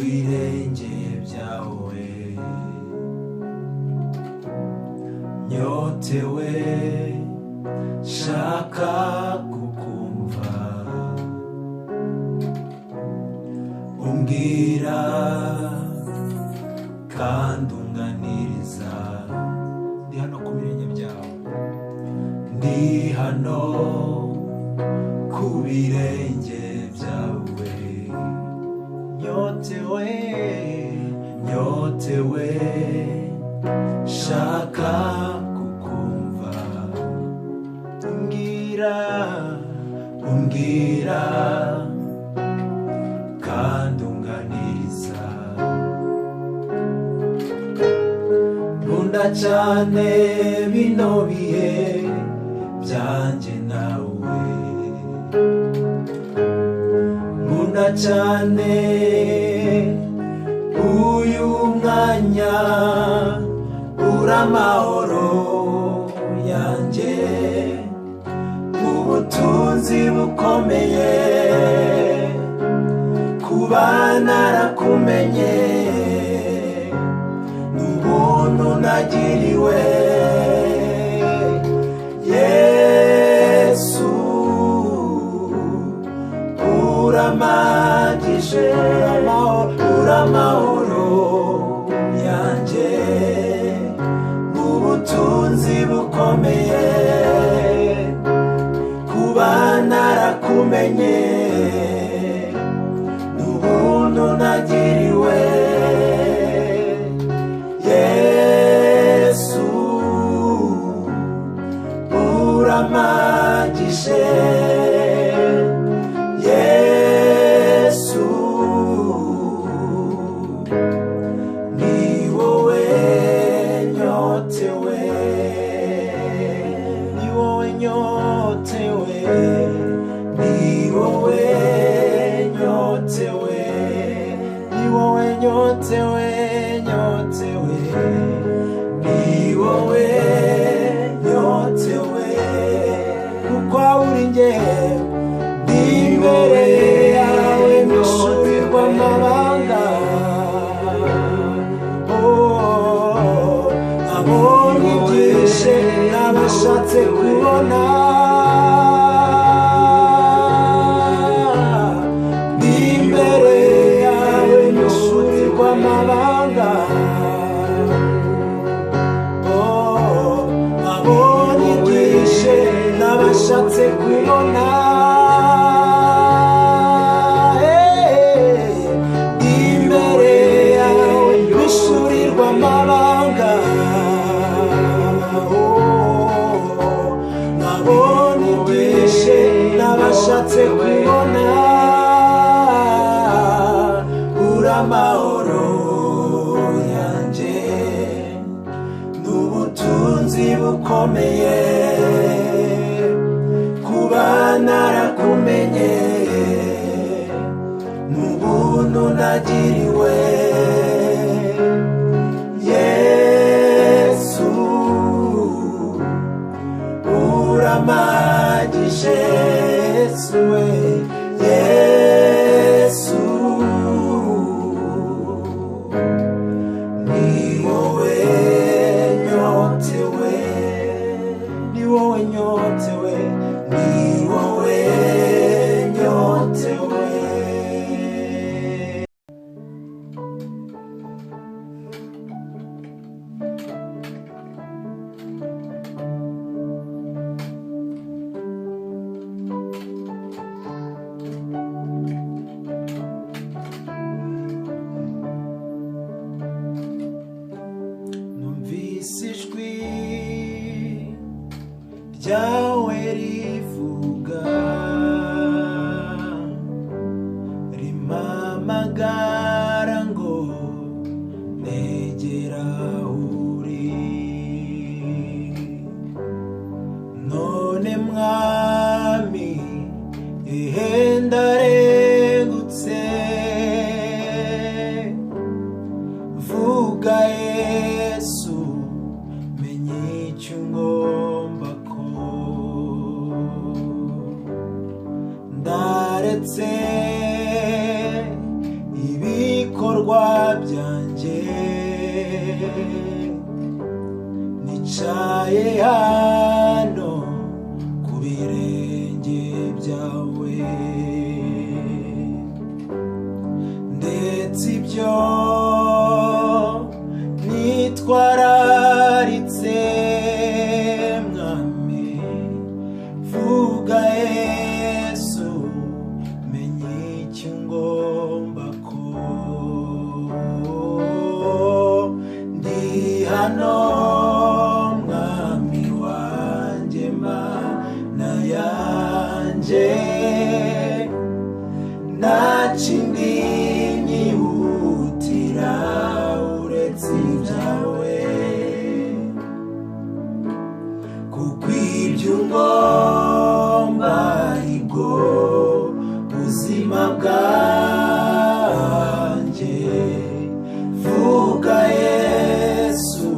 birenge byawe, nyotewe shaka kukumva, umbwira kandi unganiriza. Ndi hano ku birenge byawe, ndi hano ku birenge byawe, nyotewe, nyotewe shaka kukumva, umbwira, umbwira kandi unganiriza. Nkunda cyane bino bihe byanjye nawe, nkunda cyane uyu mwanya, uramahoro yanjye, ubutunzi bukomeye, kuba narakumenye n'ubuntu nagiriwe. Yesu uramagije, uramahoro yanjye, ubutunzi bukomeye, kuba narakumenye n'ubuntu nagiriwe. Yesu uramagije, Yesu ni wowe nyotewe, ni wowe nyotewe, ni wowe nyotewe, ni wowe nyotewe, nyotewe, ni wowe nyotewe, kuko uri njye ndi imbere yawe ntusubirwa amabanga. Oh, abonye ibyishe n'abashatse kubona, ndi imbere yawe ntusubirwa amabanga. Oh, abonye ibyishe n'abashatse kubona, ndi imbere yawe bishurirwa amabanga. Oh, nabonye ibyishe n'abashatse kubona, uramahoro yanjye n'ubutunzi bukomeye, kuba narakumenye n'ubuntu nagiriwe. Yesu uramagije, Yesu we, Yesu ni wowe nyotewe, ni wowe nyotewe, ni wowe nyotewe. Numvise ijwi ryawe rivuga, rimpamagara ngo negera aho uri. None mwami ehe ndarengutse, vuga Yesu menye icyo ngomba ko. bikorwa byanjye nicaye hano ku birenge byawe ndetse ibyo nitwararitse mwami vuga Yesu menye icyo ngomba ko ndi hano mwami wanjye Mana yanjye nta kindi nyihutira uretse ibyawe kuko ibyo ungomba aribwo buzima bwanjye vuga Yesu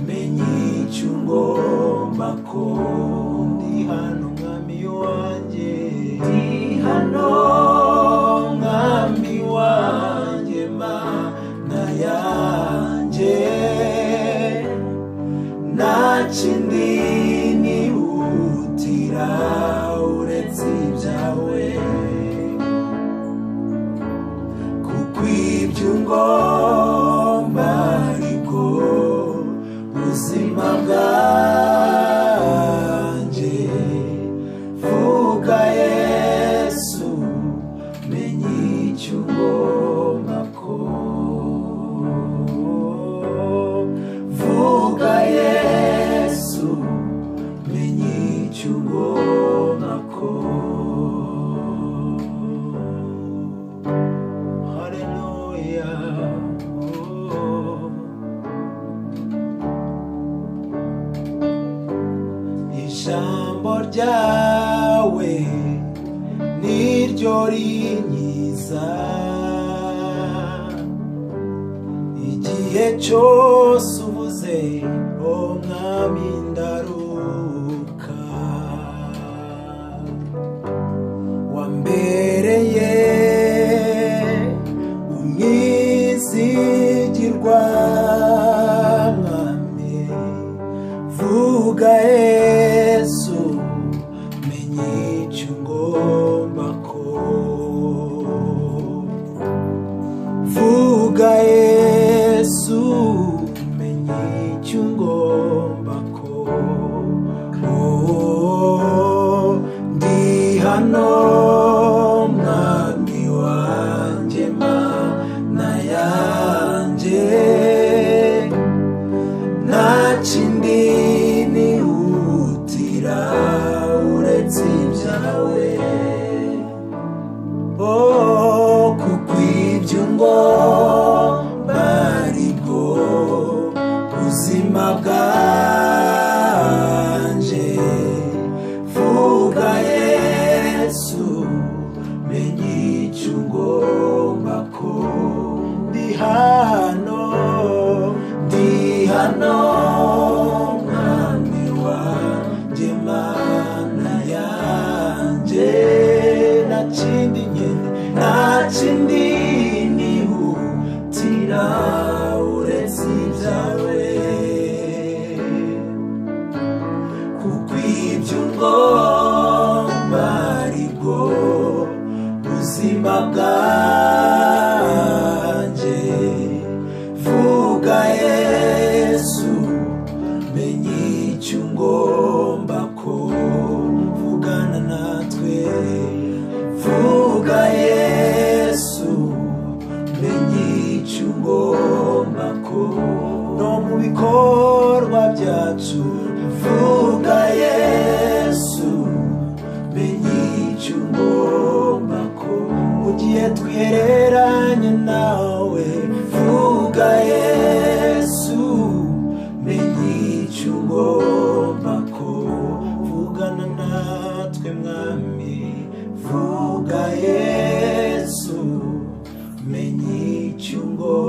menye icyo ungomba ko ndi hano mwami wanjye ndi hano mwami wanjye Mana yanjye nta kindi nihutira uretse ibyawe kuko ibyo ungomba aribwo buzima bwanjye vuga Yesu menye icyo ugomba ko vuga Yesu menye icyo ugomba ko Haleluya oh. Ijambo ryawe niryo rinkiza igihe cyose uvuze o mwami ndaruka wambereye umwizigirwa mwami vuga Yesu menye icyo ungomba ko vuga Yesu menye icyo ungomba ko oh, ndi hano mwami wanjye Mana yanjye nta kindi nihutira uretse ibyawe oh, kuko ibyo ungomba aribwo buzima bwanjye vuga Yesu menye icyo ugomba ko ndi hano ndi hano mwami wanjye Mana yanjye nta kindi nkene nta kindi nihutira uretse ibyawe kuko ibyo ungomba aribwo buzima bwanjye vuga Yesu menye icyo ungomba ko vugana natwe vuga Yesu menye icyo ugomba ko no mu bikorwa byacu vuga Yesu menye icyo ugomba ko mu gihe twihereranye nawe vuga Yesu menye icyo ugomba ko vugana natwe mwami vuga Yesu menye icyo ugomba.